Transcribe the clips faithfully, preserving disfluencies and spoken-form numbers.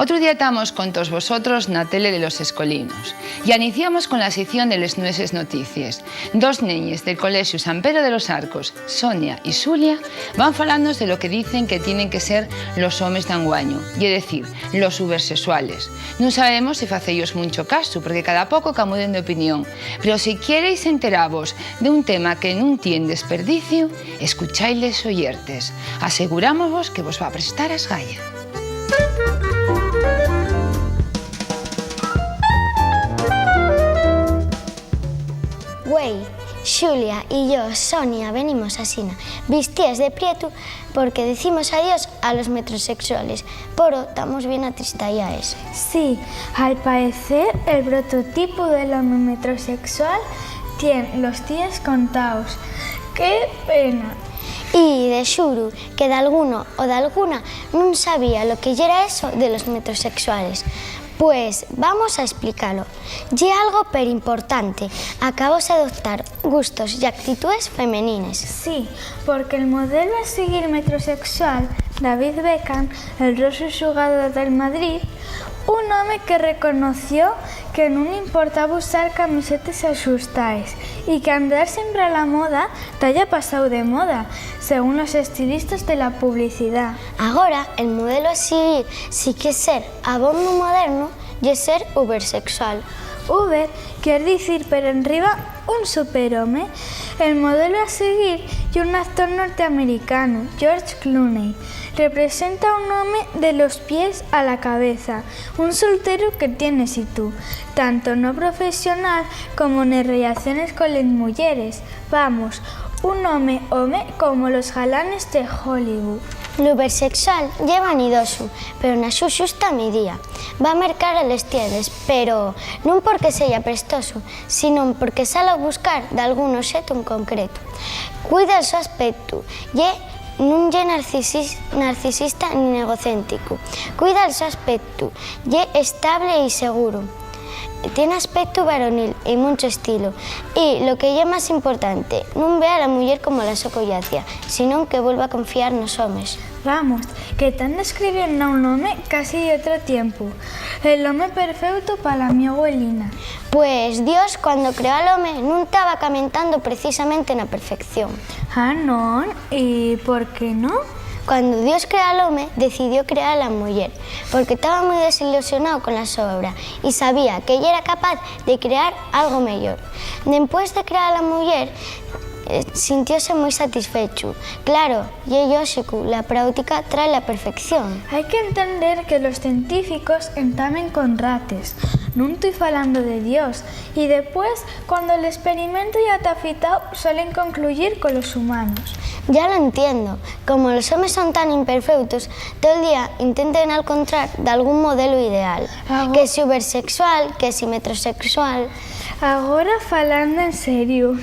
Otru día tamos con toos vosotros na tele de los escolinos. Y aniciamos con la sección de les nueses noticies. Dos neñes del Colexiu San Pedro de los Arcos, Sonia y Xulia, van falandonos de lo que dicen que tienen que ser los homes d'anguaño, ye decir, los ubersexuales. Nun sabemos si faceyos muncho casu, porque cada poco camuden d'opinión, pero si quiereis enteravos d'un tema que nun tien desperdiciu, escuchái les oyertes. Asegurámosvos que vos va prestar asgaya. Güei, Xulia y yo, Sonia, venimos asina, vistíes de prietu, porque decimos adiós a los metrosexuales. Poro, tamos bien atristayaes. Sí, al paecer, el prototipu del home metrosexual tien los díes contaos. ¡Qué pena! Y de xuru que dalguno o dalguna nun sabía lo que yera eso de los metrosexuales. Pues vamos a esplicalo. Ye algo perimportante. Acabóse adoptar gustos y actitúes femenines. Sí, porque el modelu a siguir metrosexual, David Beckham, el rosu xugador del Madrid, un home que reconoció que nun importaba usar camisetes axustaes y que andar siempre a la moda ta ya pasao de moda, según los estilistas de la publicidá. Agora, el modelu a siguir, si quies ser abondo modernu, ye ser ubersexual. Uber quier dicir per enriba un superhome. El modelu a siguir ye un actor norteamericanu, George Clooney. Representa un home de los pies a la cabeza, un solteru que tien ésitu, tanto no profesional como nes rellaciones coles muyeres. Vamos, un home home como los galanes de Hollywood. L'ubersexual ye vanidosu, pero na su xusta midía. Va a mercar a les tiendes, pero nun porque seya prestosu, sinón porque sal a buscar dalgún oxetu en concretu. Cuida'l so aspectu, ye, nun ye narcisis-, narcisista nin egocéntricu. Cuida'l so aspectu, ye estable y seguru. Tien aspectu varonil y muncho estilu. Y, lo que ye más importante, nun ve a la muyer como la so collacia, sinón que vuelve a confiar nos homes. Vamos, que tán describiendo a un home casi d'otro tiempu. El home perfeutu pa la mi abuelina. Pues Dios, cuando creó al home, nun taba camentando precisamente na perfección. Ah, non? ¿Y por qué no? Cuando Dios creó al home, decidió crear a la muyer, porque taba mui desilusionao con la so obra y sabía que yera capaz de crear algo meyor. Dempués de crear a la muyer, eh, sintióse mui satisfechu. Claro, ye lóxicu, la práutica trae la perfección. Hai qu'entender que los científicos entamen con rates. Nun toi falando de Dios. Y depués, cuando l'esperimentu ya ta fitao, suelen concluyir colos humanos. Ya lo entiendo. Como los homes son tan imperfeutos, tol día intenten alcontrar dalgún modelu ideal. Ago- Que si ubersexual, que si metrosexual. Agora, falando en serio,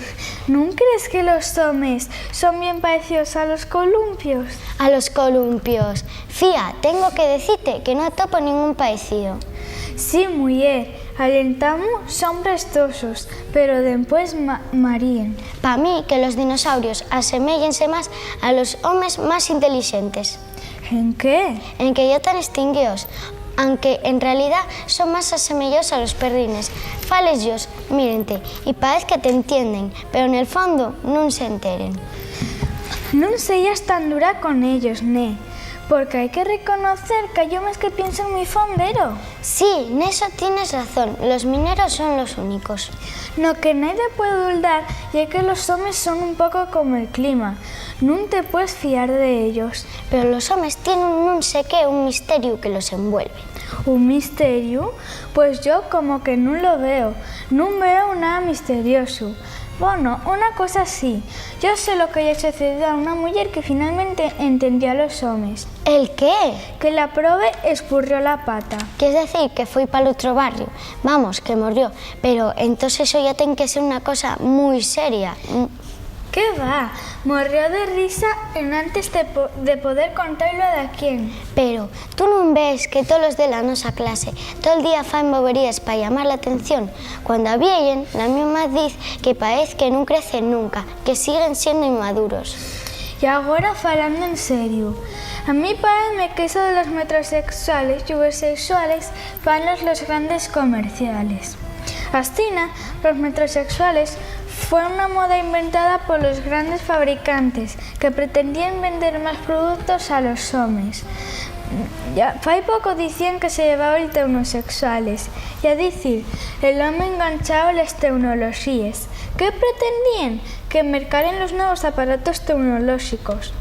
¿nun crees que los homes son bien paecíos a los columpios? A los columpios. Fía, tengo que decite que no atopo ningún paecío. Sí, muyer, al entamu son prestosos, pero dempués ma-, maríen. Pa mí, que los dinosaurios aseméyense más a los homes más intelixentes. ¿En qué? En que ya tán estinguíos, anque en realidá son más asemeyaos a los perrines. Fales-yos, mírente, y paez que t'entienden, pero nel fondo nun s'enteren. Nun seyas tan dura con ellos, ne, porque hai que reconocer qu'hai homes que piensen mui fondero. Sí, neso tienes razón, los mineros son los únicos. No que naide puede duldar ye que los homes son un poco como'l clima, nun te puedes fiar d'ellos. Pero los homes tienen un nun sé qué, un misteriu que los envuelve. ¿Un misteriu? Pues yo como que nun lo veo, nun veo nada misteriosu. Bono, una cosa sí, yo sé lo que-y sucedió a una muyer que finalmente entendió a los homes. ¿El qué? Que la probe escurrió la pata. Quies decir que foi pal otro barriu? Vamos, que morrió. Pero entós eso ya ten que ser una cosa mui seria. Mm. ¿Qué va? Morrió de risa enantes de po-, de poder contailo a daquién. Pero, ¿tú nun ves que tolos de la nosa clase tol día faen boberíes pa llamar l'atención? Cuando aviéyen, la mi ma diz que paez que nun crecen nunca, que siguen siendo inmaduros. Y agora, falando en serio, A mí paezme qu'eso de los metrosexuales y ubersexuales faenlos los grandes comerciales. Asina, los metrosexuales fue una moda inventada por los grandes fabricantes que pretendíen vender más productos a los homes. Ya, fai poco dicían que se llevaba el teunosexuales, ya dicir, el home enganchao a les teunoloxíes. ¿Qué pretendíen? Que mercaren los nuevos aparatos teunoloxicos.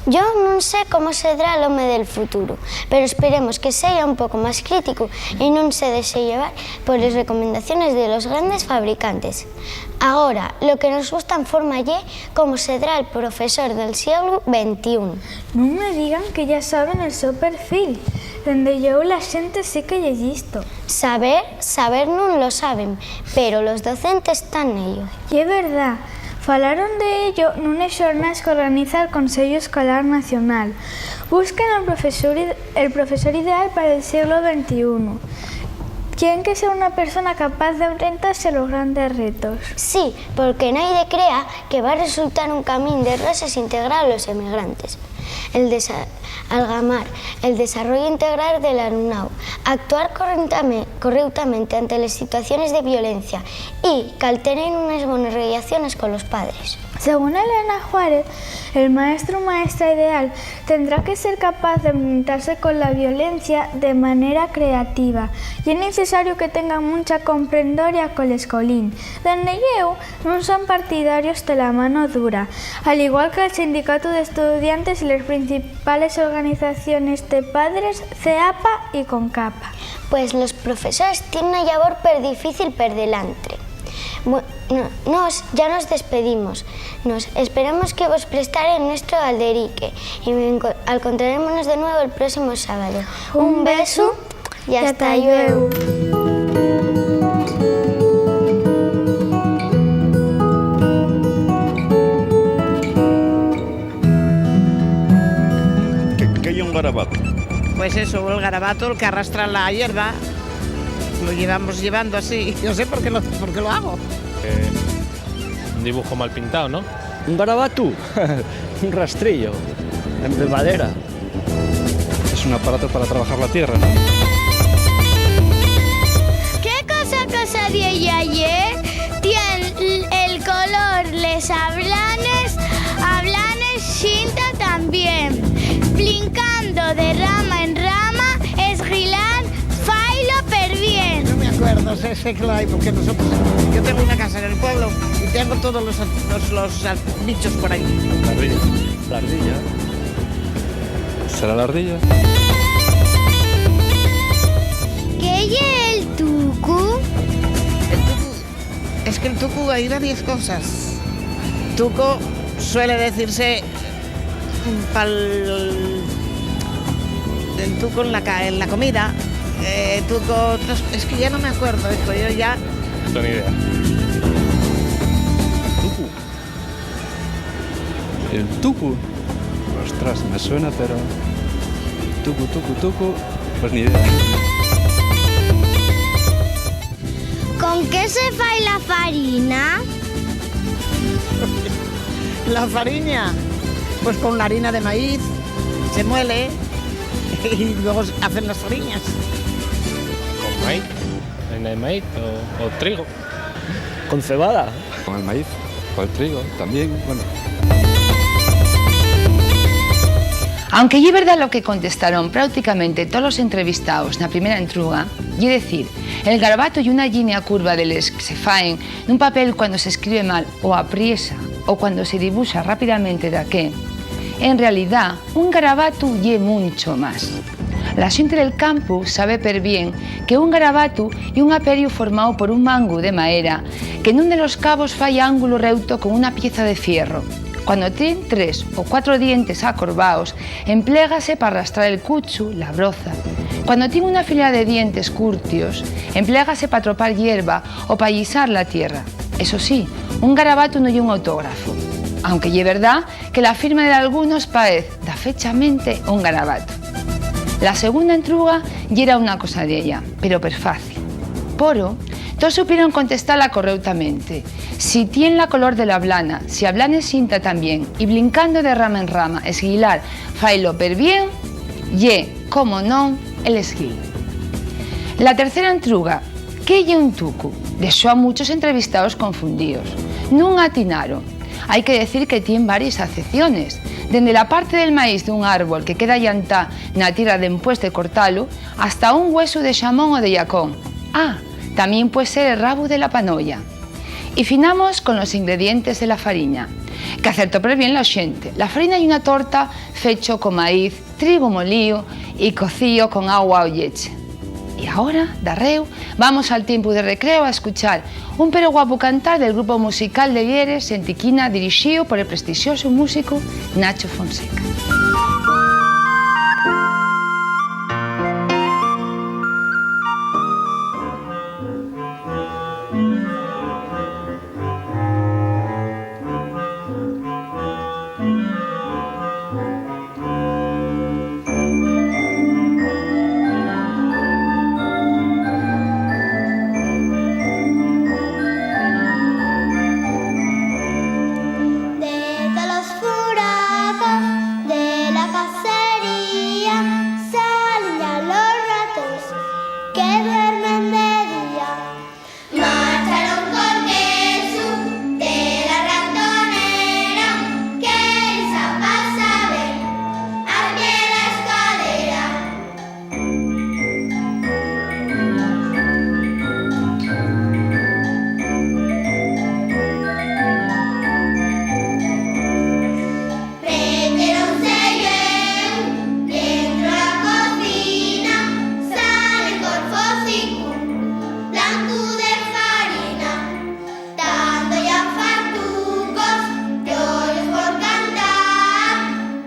Yo nun sé cómo sedrá l'home del futuru, pero esperemos que seya un poco más críticu y nun se dexe llevar por les recomendaciones de los grandes fabricantes. Agora, lo que nos gusta en forma ye cómo sedrá el profesor del sieglu ventiún. Nun me digan que ya saben el so perfil. Dende llueu la xente sí que ye llisto. Saber, saber nun lo saben, pero los docentes tán nello. Ye verdá, falaron d'ello nunes xornaes qu'organiza'l Consellu Escolar Nacional. Busquen el profesor ide-, el profesor ideal pa el sieglu ventiún. Tien que ser una persona capaz d'enfrentase a los grandes retos. Sí, porque naide crea que va resultar un camín de roses integrar a los emigrantes. El desa-, algamar el desarrollu integral del alumnáu, actuar correntame-, correutamente ante les situaciones de violencia y caltener unes bones rellaciones colos padres. Según Elena Juárez, el maestru o maestra ideal tendrá que ser capaz d'enfrentase cola violencia de manera creativa. Ye necesario que tenga muncha comprendoria col escolín. Dende llueu, nun son partidarios de la mano dura, al igual que'l Sindicatu d'Estudiantes y les principales organizaciones de padres, ceapa y concapa. Pues los profesores tienen una llabor perdifícil per delantre. Bu-, no-, nos ya nos despedimos. Nos esperamos que vos prestaren nuestro alderique y enco-, alcontrarémonos de nuevo el próximo sábado. Un besu. Ya está, llueu. ¿Qué, qué ye un garabato? Pues eso, el garabato, el que arrastra la hierba, lo llevamos llevando así. Yo sé por qué lo, por qué lo hago. Eh, un dibujo mal pintado, ¿no? Un garabatu, un rastrillo, en madera. Es un aparato para trabajar la tierra, ¿no? ¿Qué cosa, cosa vieya ye? Tien el color, les ablanes, ablanes xinta tamién. Blincando de rama en rama, esguilán, failo perbién. No me acuerdo, sé, sé que lo hay, porque nosotros, yo tengo una casa en el pueblo y tengo todos los, los, los bichos por ahí. La ardilla. La ardilla. ¿Será la ardilla? ¿Qué ye el tucu? El tucu, es que el tucu hay varias cosas. Tuco suele decirse pal, el tuco en la ca-, en la comida, eh, tuco, otros, es que ya no me acuerdo, hijo, yo ya. No tengo ni idea. Tucu. El tucu. Ostras, me suena, pero tucu, tucu, tucu, pues ni idea. ¿Con qué se fai la farina? La fariña, pues con la harina de maíz, se muele y luego se hacen las fariñas. ¿Con maíz? ¿Harina de maíz o, o trigo? ¿Con cebada? Con el maíz, con el trigo, también, bueno. Aunque ye verdá lo que contestaron práuticamente tolos entrevistaos na primera entruga, ye decir, el garabatu ye una llinia curva de les que se faen nun papel cuando s'escribe mal o apriesa, o cuando se dibuxa rápidamente daqué, en realidá, un garabatu ye muncho más. La xente del campu sabe perbién que un garabatu ye un aperiu formao por un mangu de maera que nun de los cabos fai ángulo reuto con una pieza de fierro. Cuando tien tres o cuatro dientes acorvaos, emplégase p'arrastrar el cuchu, la broza. Cuando tien una filera de dientes curtios, emplégase p'atropar hierba o p'allisar la tierra. Eso sí, un garabatu no ye un autógrafu, aunque ye verdá que la firma de dalgunos paez dafechamente un garabatu. La segunda entruga yera una cosa d'ella, pero perfácil. Coro, toos supieron contestala correutamente. Si tien la color de la blana, si ablane xinta tamién, y blincando de rama en rama, esguilar failo perbién, ye, como non, el esguil. La tercera entruga, ¿qué ye un tucu?, dexó a munchos entrevistaos confundíos. Nun atinaron. Hai que decir que tien varies acepciones, dende la parte del maíz d'un árbol que queda llantá na tierra dempués de cortalu, hasta un güesu de xamón o de llacón. Ah, tamién pue ser el rabu de la panoya. Y finamos con los ingredientes de la farina, que acertó perbién la xente. La farina ye una torta fecho con maíz, trigu molíu y cocío con agua o lleche. Y agora, darréu, vamos al tiempu de recreo a escuchar un pero guapu cantar del grupu musical de Lieres, Xentiquina, dirixíu por el prestixiosu músicu Nacho Fonseca. De tolos furacos de la cacería salen ya los ratos que duermen de día. Marcharon col quesu de la ratonera, que les apasaba al pie la escalera. Metieron selleu dentro la cocina, salen col focicu blancu de farina. Dando ya fartucos, yo-yos por cantar.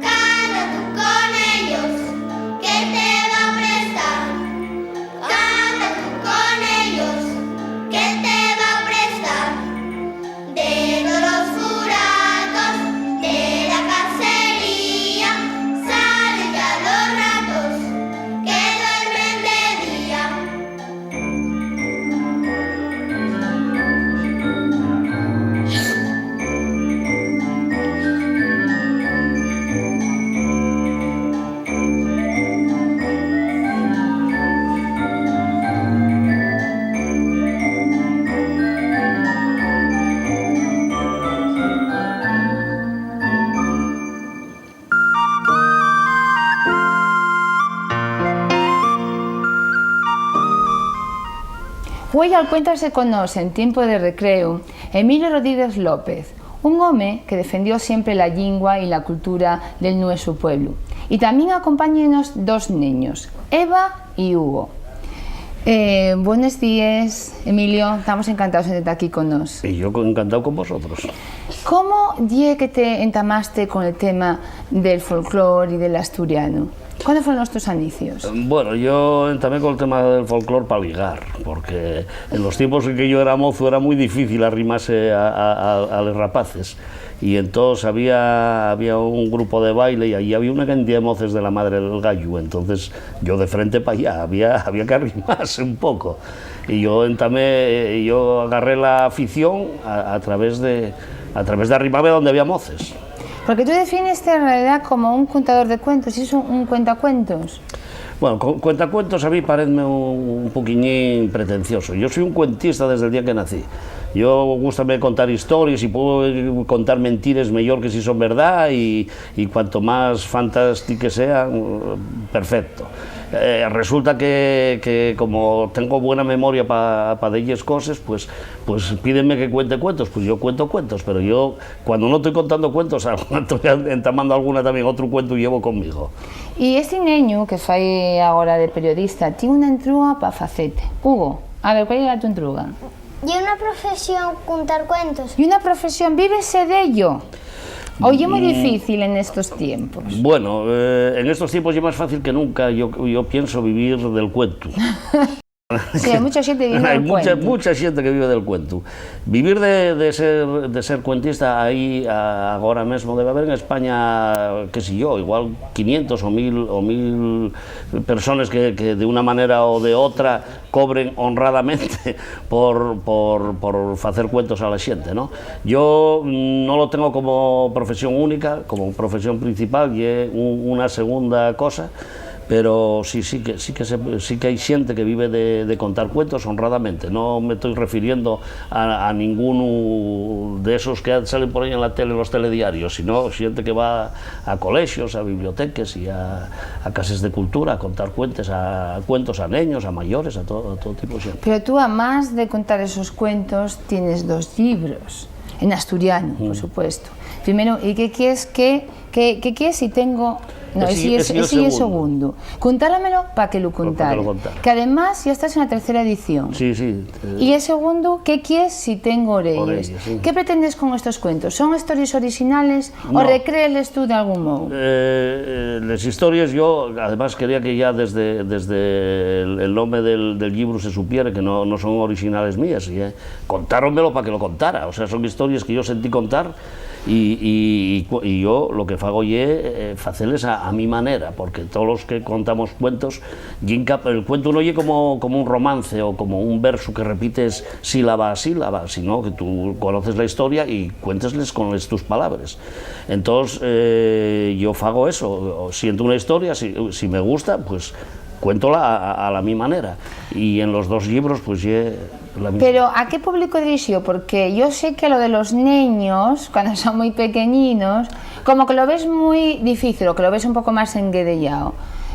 Canta tú con ellos, que te va a prestar. Canta tú con ellos, que te va a prestar. De tolos furacos de la cacería salen ya los ratos que duermen de día. Güei alcuéntrase con nós en tiempu de recreu Emilio Rodríguez López, un home que defendió siempre la llingua y la cultura del nuesu pueblu. Y tamién acompáñennos dos neños, Eva y Hugo. Eh, buenos días, Emilio. Tamos encantaos de tenerte aquí con nós. Y yo con-, encantao con vosotros. ¿Cómo ye que te entamaste con el tema del folclor y del asturiano? ¿Cuándo fueron los tus anicios? Bueno, yo entamé col tema del folclor pa ligar, porque en los tiempos en que yo era mozu era muy difícil arrimase a, a, a, a les rapaces. Y entós había, había un grupo de baile y allí había una cantidad de moces de la madre del gallo. Entonces yo de frente pa allá, había, había que arrimarse un poco. Y yo entamé, yo agarré la afición a, a través de, a través de arrimame donde había moces. Porque tú defines en realidad como un contador de cuentos, ¿es un, un cuentacuentos? Bueno, cu-, cuentacuentos a mí parézme un, un poquiñín pretencioso. Yo soy un cuentista desde el día que nací. Yo gústame contar histories y puedo contar mentires meyor que si son verdá y, y cuanto más fantástiques sean, perfecto. Eh, resulta que, que como tengo buena memoria pa, pa delles coses, pues, pues pídenme que cuente cuentos, pues yo cuento cuentos, pero yo cuando no estoy contando cuentos, estoy entamando alguna también, otro cuento llevo conmigo. Y esi neñu que fai agora de periodista, tien una entruga pa facete. Hugo, a ver, ¿cuál ye la tu entruga? ¿Ye una profesión contar cuentos? ¿Ye una profesión? ¿Vívese d'ello? ¿O ye muy Mm. difícil en estos tiempos? Bueno, eh, en estos tiempos ye más fácil que nunca, yo, yo pienso, vivir del cuento. Sí, hai mucha xente viviendo Hai del mucha, cuentu. Mucha xente que vive del cuentu. Vivir de, de ser, de ser cuentista, hai a- agora mesmo debe haber en España, qué sé yo, igual quinientos o mil, o mil personas que, que de una manera o de otra cobren honradamente por, por, por facer cuentos a la xente, ¿no? Yo no lo tengo como profesión única, como profesión principal, ye un- una segunda cosa, pero sí, sí que, sí que, se- sí que hai xente que vive de, de contar cuentos honradamente. No me estoy refiriendo a, a ninguno de esos que salen por ahí en la tele, en los telediarios, sino xente que va a colexios, a biblioteques y a, a cases de cultura a contar cuentes, a, cuentos a neños, a mayores, a todo, a todo tipo de xente. Pero tú, a más de contar esos cuentos, tienes dos libros, en asturiano, por supuesto. Primero, ¿y qué quieres que, qué, qué quieres si tengo... No, Esi- esi, es- esi el esi es segundo. Segundo. Contármelo pa que lo Pa que lo contare. Contare. Que además ya estás en la tercera edición. Sí, sí. Y el segundo, ¿qué quieres si tengo orelles? Orelles, sí. ¿Qué pretendes con estos cuentos? ¿Son historias originales o No. recréeles tú de algún modo? Eh, eh, les historias, yo además quería que ya desde, desde el, el nombre del, del libro se supiera que no, no son originales mías, y, eh, contáronmelo para que lo contara, o sea, son historias que yo sentí contar y, y- y cu- y yo lo que fago ye eh, faceles a, a mi manera, porque todos los que contamos cuentos, ye incap- el cuento no ye como, como un romance o como un verso que repites sílaba a sílaba, sino que tú conoces la historia y cuéntesles con les tus palabras. Entonces, eh, yo fago eso, siento una historia, si, si me gusta, pues cuéntola a, a- a la mi manera. Y en los dos libros, pues ye la misma. Pero, ¿a qué público dirixió? Porque yo sé que lo de los neños, cuando son muy pequeñinos, como que lo ves muy difícil o que lo ves un poco más enguedellao.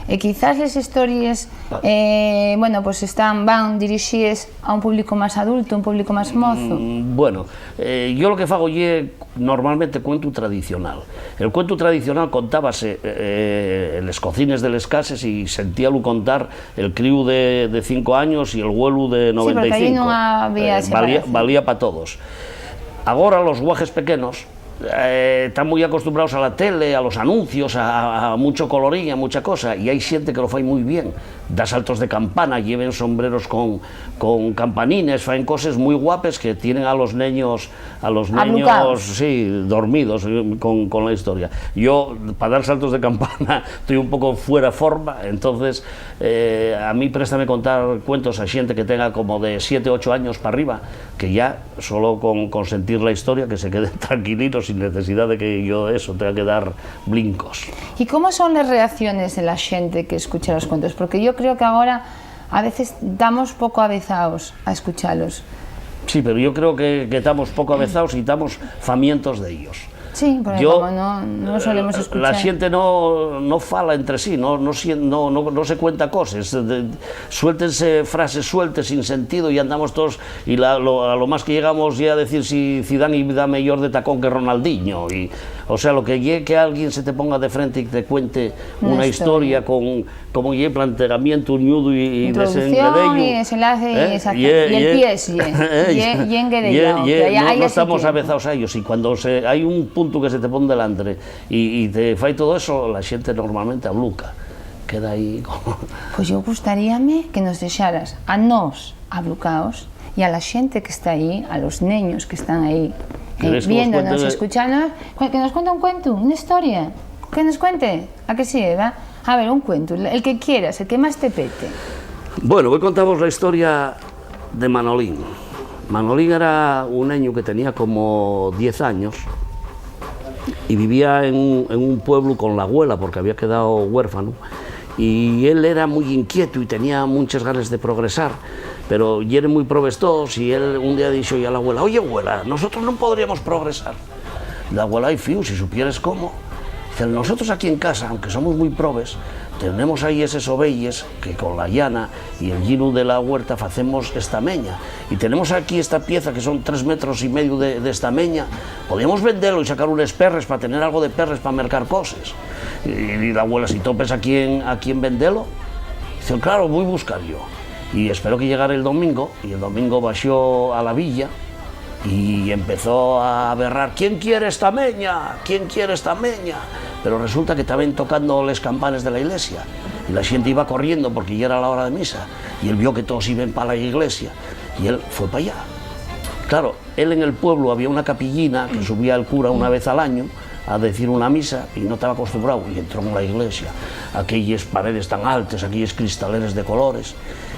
Eh, quizás les historias, eh, bueno, pues están, van dirixíes a un público más adulto, un público más mozo. Mm, bueno, eh, yo lo que fago ye normalmente cuento tradicional. El cuento tradicional contábase eh, en les cocines de les cases y sentíalu contar el críu de, de cinco años y el güelu de Sí, porque noventa y cinco. allí no había Eh, valía, separación. Valía para todos. Agora los guajes pequenos eh, están muy acostumbrados a la tele, a los anuncios, a, a mucho colorín, a mucha cosa, y hay gente que lo fai muy bien. Da saltos de campana, lleven sombreros con, con campanines, faen coses muy guapes que tienen a los neños, a los Ablucaos. Neños, sí, dormidos eh, con, con la historia. Yo, para dar saltos de campana, estoy un poco fuera forma, entonces eh, a mí préstame contar cuentos a gente que tenga como de siete, ocho años para arriba, que ya solo con, con sentir la historia que se queden tranquilitos sin necesidad de que yo eso tenga que dar blincos. ¿Y cómo son las reacciones de la gente que escucha los cuentos? Porque yo creo que ahora a veces estamos poco avezados a escucharlos. Sí, pero yo creo que, que estamos poco avezados y estamos famientos de ellos. Sí, porque Yo, como no, no solemos eh, escuchar. La gente no, no fala entre sí, no, no, sien- no, no, no se cuenta cosas. De- suéltense frases sueltas, sin sentido, y andamos todos, y la- lo- a lo más que llegamos ya a decir si Zidane da mejor de tacón que Ronaldinho. Y, o sea, lo que llegue que alguien se te ponga de frente y te cuente una, Una historia, historia. Con, como ye planteamiento, ñudo y, y Introducción desenguedello, y desenlace y ¿eh? esa- Ye- y el ye- pies, ye- ye- ye enguedellau, ye- que haya- no, haya no ese estamos tiempo. Avezados a ellos. Y cuando se, hay un punto que se te pone delante y, y te fai todo eso, la gente normalmente abluca. Queda ahí como... Pues yo gustaríame que nos dejaras a nos ablucaos y a la gente que está ahí, a los niños que están ahí eh, ¿Queréis que os viéndonos, cuente? Escuchándonos, cu- que nos cuente un cuento, una historia, que nos cuente, ¿a que sí, va? A ver, un cuento, el que quieras, el que más te pete. Bueno, voy a contaros la historia de Manolín. Manolín era un niño que tenía como diez años y vivía en un, en un pueblo con la abuela porque había quedado huérfano. Y él era muy inquieto y tenía muchas ganas de progresar, pero yeren muy probes todos y él un día dijo a la abuela: "Oye, abuela, nosotros no podríamos progresar". La abuela: "Ay, fiu, si supieres cómo". Dice: "Nosotros aquí en casa, aunque somos muy probes, tenemos ahí eses ovelles que con la llana y el llinu de la huerta facemos estameña. Y tenemos aquí esta pieza que son tres metros y medio de, de estameña. Podríamos vendelo y sacar unes perres para tener algo de perres para mercar coses". Y, y la abuela: "Si topes a quién, a quién vendelo". Dice: "Claro, voy buscar yo". Y espero que llegara el domingo, y el domingo bajó a la villa, Y empezó a berrar: "¿Quién quiere esta meña? ¿Quién quiere esta meña?". Pero resulta que taben tocando les campanes de la ilesia, y la xente iba corriendo porque ya era la hora de misa, y él vio que todos iban pa la ilesia, y él fue pa allá. Claro, él en el pueblo había una capillina que subía el cura una vez al año a decir una misa, y no taba acostumbrao, y entró en la ilesia, aquelles paredes tan altes, aquelles cristaleres de colores,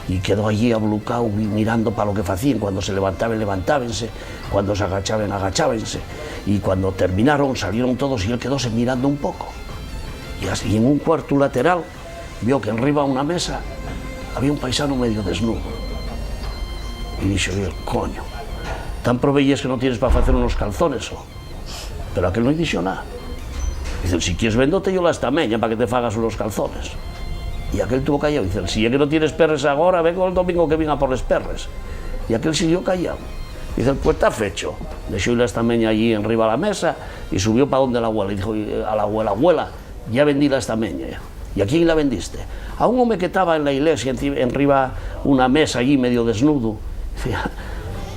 y quedó allí ablucao, mi-, mirando pa lo que facían. Cuando se levantaban, levantábense, cuando se agachaban, agachábense, y cuando terminaron, salieron todos, y él quedóse mirando un poco. Y as-, y en un cuartu lateral vio que enriba una mesa había un paisanu medio desnudo. Y dixo: "Dios, coño, tan probeyes que no tienes pa facer unos calzones, o?". Pero aquel no dixo nada. Dice: "Si quieres, véndote yo la estameña pa que te fagas unos calzones". Y aquel tuvo callao. Dice: "Si ye que no tienes perres agora, vengo el domingo que vien a por les perres". Y aquel siguió callao. Dice: "Pues ta fecho". Dexó la estameña allí enriba la mesa y subió pa donde la abuela. Y dijo a la abuela: "Abuela, ya vendí la estameña ya". "¿Y a quién la vendiste?". "A un home que taba en la ilesia, enci-, enriba una mesa allí medio desnudo". Dice: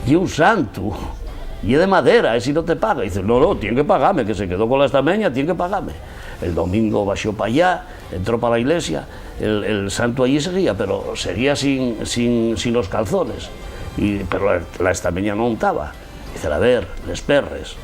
"Ye un santu, ye de madera, esi no te paga". Dice: "No, no, tien que pagame, que se quedó con la estameña, tien que pagame". El domingo baxó pa allá, entró pa la ilesia, el, el santu allí seguía, pero seguía sin, sin, sin los calzones, y, pero la, la estameña no untaba. Dice: "A ver, les perres".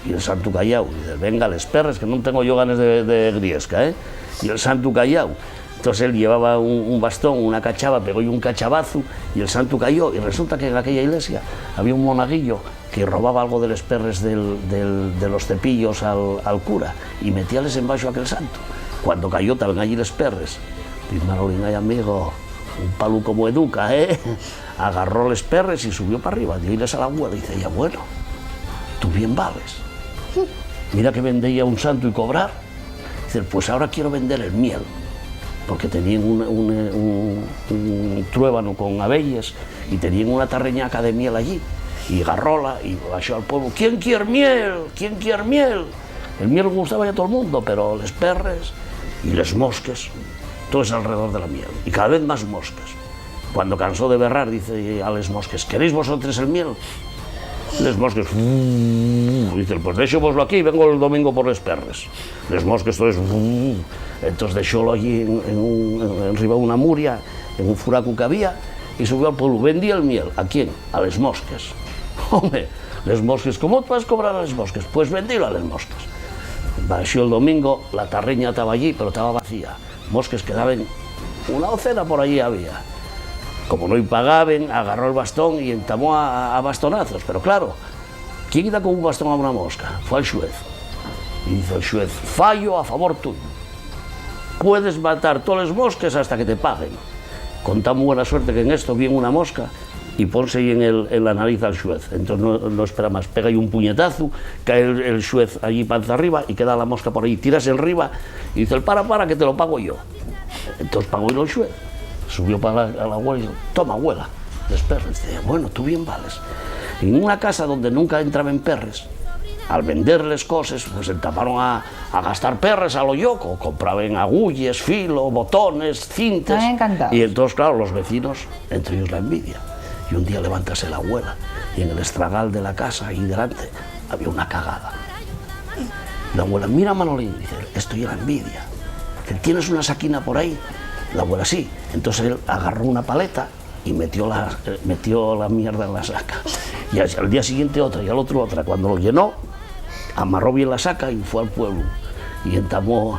Y el santu callao. Dice: "Venga, les perres, que no tengo yo ganes de, de griesca, ¿eh?". Y el santu callao. Entonces él llevaba un, un bastón, una cachava, pegó-y un cachabazu, y el santu cayó. Y resulta que en aquella ilesia había un monaguillo que robaba algo de les perres del, del, de los cepillos al, al cura y metíales embaxo a aquel santu. Cuando cayó, taben allí les perres. Dice Manolín: "Ay, amigo, un palu como educa, ¿eh?". Agarró les perres y subió pa arriba, dio-yles a la abuela. Dice: "Ya, bueno, tú bien vales. Mira que vender a un santu y cobrar". Dice: "Pues ahora quiero vender el miel", porque tenían un, un, un, un truébano con abelles y tenían una tarreñaca de miel allí. Y garróla y baxó al pueblo: "¿Quién quier miel? ¿Quién quier miel?". El miel gustaba a todo el mundo, pero les perres y les mosques, todos alrededor de la miel, y cada vez más mosques. Cuando cansó de berrar, dice a les mosques: "¿Queréis vosotros el miel?". Les mosques: "Buu". Dice: "Pues déxovoslo aquí, vengo el domingo por les perres". Les mosques, entonces, buu. Entonces dexólo allí en, en un, en, enriba una muria, en un furacu que había, y subió al pueblo. "Vendí el miel". "¿A quién?". "A les mosques". "Home, les mosques, ¿cómo vas cobrar a les mosques?". "Pues vendílo a les mosques". Baxó el domingo, la tarreña taba allí, pero taba vacía. Mosques quedaben, una docena por allí había. Como no-y pagaben, agarró el bastón y entamó a, a, a bastonazos. Pero claro, ¿quién da con un bastón a una mosca? Fue al xuez. Y dice el xuez: "Fallo a favor tuyo. Puedes matar toles mosques hasta que te paguen". Con tan buena suerte que en esto vien una mosca y ponse-y en el, en la nariz al xuez. Entonces no, no espera más, pega-y un puñetazu, cae el, el xuez allí panza arriba y queda la mosca por allí. Tírase enriba y dice el: "Para, para, que te lo pago yo". Entonces pagó-y el xuez. Subió pa la, a la abuela y dijo: "Toma, abuela, les perres". Dice: "Bueno, tú bien vales". En una casa donde nunca entraben perres, al vender les coses, pues entamaron a, a gastar perres a lo lloco. Compraben agulles, filo, botones, cintes. Estaban encantados. Y entonces, claro, los vecinos, entre ellos la envidia. Y un día levántase la abuela y en el estragal de la casa, ahí delante, había una cagada. La abuela: "Mira, Manolín", dice, "esto ye la envidia". Dice: "¿Tienes una saquina por ahí?". La abuela: "Sí". Entonces él agarró una paleta y metió la, eh, metió la mierda en la saca. Y al, al día siguiente otra, y al otro otra. Cuando lo llenó, amarró bien la saca y fue al pueblo. Y entamó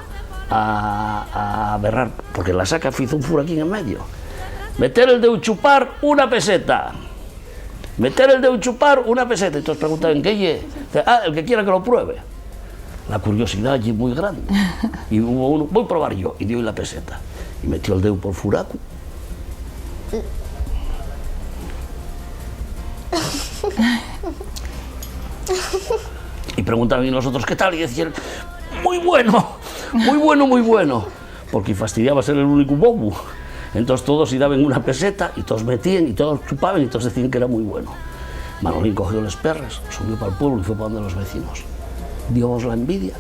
a, a berrar, porque la saca fizo un furaquín en medio. "Meter el deu, chupar una peseta. Meter el deu, chupar una peseta". Y todos preguntaban: "¿Qué ye?". Dice: "Ah, el que quiera que lo pruebe". La curiosidá ye mui grande. Y hubo uno: "Voi probar yo". Y dio-y la peseta. Y metió el deu pol furacu. Y preguntaron: "¿Y los otros qué tal?". Y decían: "Mui bueno, mui bueno, mui bueno". Porque fastidiaba ser el único bobu. Entonces todos-y daben una peseta y todos metían y todos chupaban y todos decían que era mui bueno. Manolín cogió les perres, subió pal pueblo y fue pa donde los vecinos. "¿Dióvos la envidia?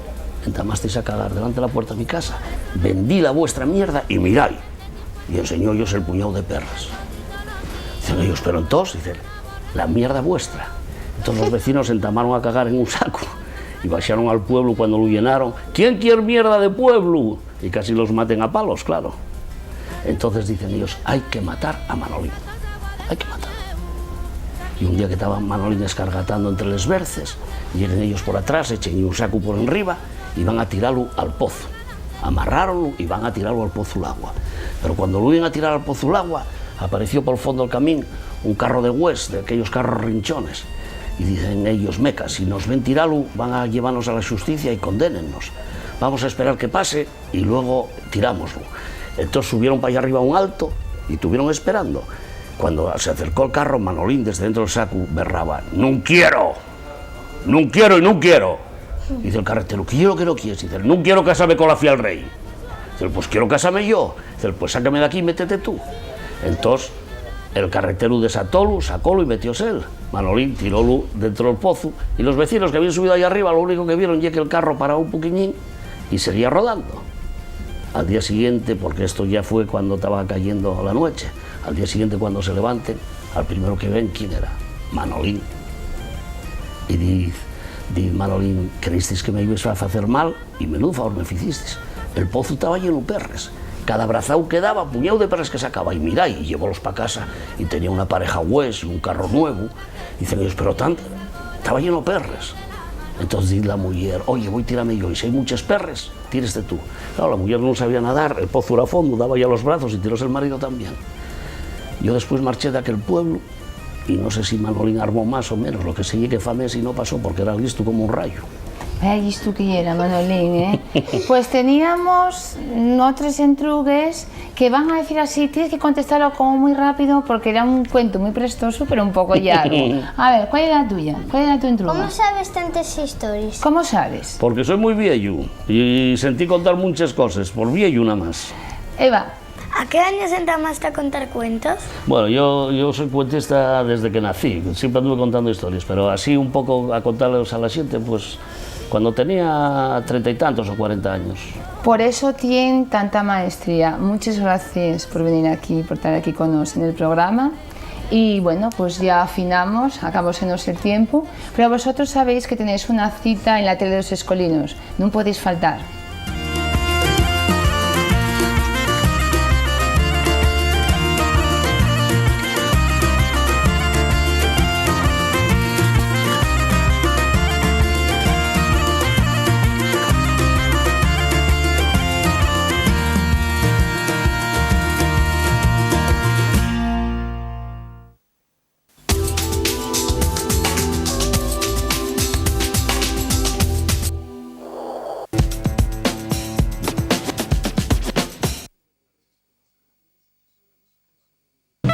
Entamasteis a cagar delante la puerta de mi casa. Vendí la vuestra mierda y mirai". Y enseñó-yos el puñáu de perres. Dicen ellos: "Pero entós", dicen, "la mierda vuestra Entonces los vecinos entamaron a cagar en un sacu y baxaron al pueblu. Cuando lu llenaron, "¿Quién quier mierda de pueblu?", Y casi los maten a palos, claro. Entonces dicen ellos, "Hai que matar a Manolín. Hai que matar". Y un día que taba Manolín escargatando entre les berces, lleguen ellos por atrás, echen un sacu por enriba y van a tiralu al pozu. Amarráronlu y van a tiralu al pozu l'agua. Pero cuando lu iban a tirar al pozu l'agua, apareció pol fondo del camín un carro de gües, de aquellos carros rinchones. Y dicen ellos, "Meca, si nos ven tiralu, van a llevanos a la xusticia y condénennos. Vamos a esperar que pase y luego tirámoslo". Entós subieron pa allá arriba a un alto y tuvieron esperando. Cuando se acercó el carro, Manolín, desde dentro del sacu, berraba, "¡Nun quiero! ¡Nun quiero y nun quiero!". Dice el carretero, "¿Qué ye lo que no quieres?". Dice, "Nun quiero casame con la fia del rei". Dice, "Pues quiero casame yo". Dice, "Pues sácame d'aquí y métete tú". Entós, el carreteru desatolu, sacolu y metióse él. Manolín tirólu dentro del pozu y los vecinos que habían subido allá arriba, lo único que vieron ye que el carro paraba un poquiñín y seguía rodando. Al día siguiente, porque esto ya fue cuando taba cayendo la nueche, al día siguiente, cuando se levanten, al primero que ven, ¿quién era? Manolín. Y diz, diz Manolín, "Creísteis que me ibes a facer mal y menudu favor me ficisteis. El pozu taba llenu perres. Cada brazau que daba, puñau de perres que sacaba. Y mirai, y llevólos pa casa y tenía una pareja gües y un carro nuevu". Dicen ellos, "Pero tan, taba lleno perres". Entonces diz la muyer, "Oye, voi tirame yo, y si hai muches perres, tíreste tú". Claro, la muyer nun sabía nadar, el pozu era fondo, daba ya los brazos y tiróse el marido también. Yo después marché d'aquel pueblu y no sé si Manolín armó más o menos, lo que sé ye que fa meses no pasó porque era listu como un rayu. Vaya listu que yera, Manolín, ¿eh? Pues teníamos otres entrugues que van a decir así, tienes que contestarlo como muy rápido porque era un cuento muy prestoso, pero un poco llargo. A ver, ¿cuál es la tuya? ¿Cuál es la tu entruga? ¿Cómo sabes tantas historias? ¿Cómo sabes? Porque soy muy vieyu y sentí contar muchas cosas, por vieyu nada más. Eva. ¿A qué años entamaste a contar cuentos? Bueno, yo, yo soy cuentista desde que nací, siempre anduve contando historias, pero así un poco a contarles a la gente, pues cuando tenía treinta y tantos o cuarenta años. Por eso tien tanta maestría. Muchas gracias por venir aquí, por estar aquí con nos en el programa. Y bueno, pues ya afinamos, acabósenos el tiempo, pero vosotros sabéis que tenéis una cita en la tele de los Escolinos. Nun podéis faltar.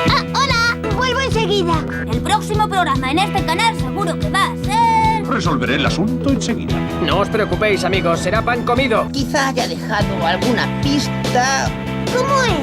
Ah, hola, vuelvo enseguida. El próximo programa en este canal seguro que va a ser... Resolveré el asunto enseguida. No os preocupéis, amigos, será pan comido. Quizá haya dejado alguna pista. ¿Cómo es?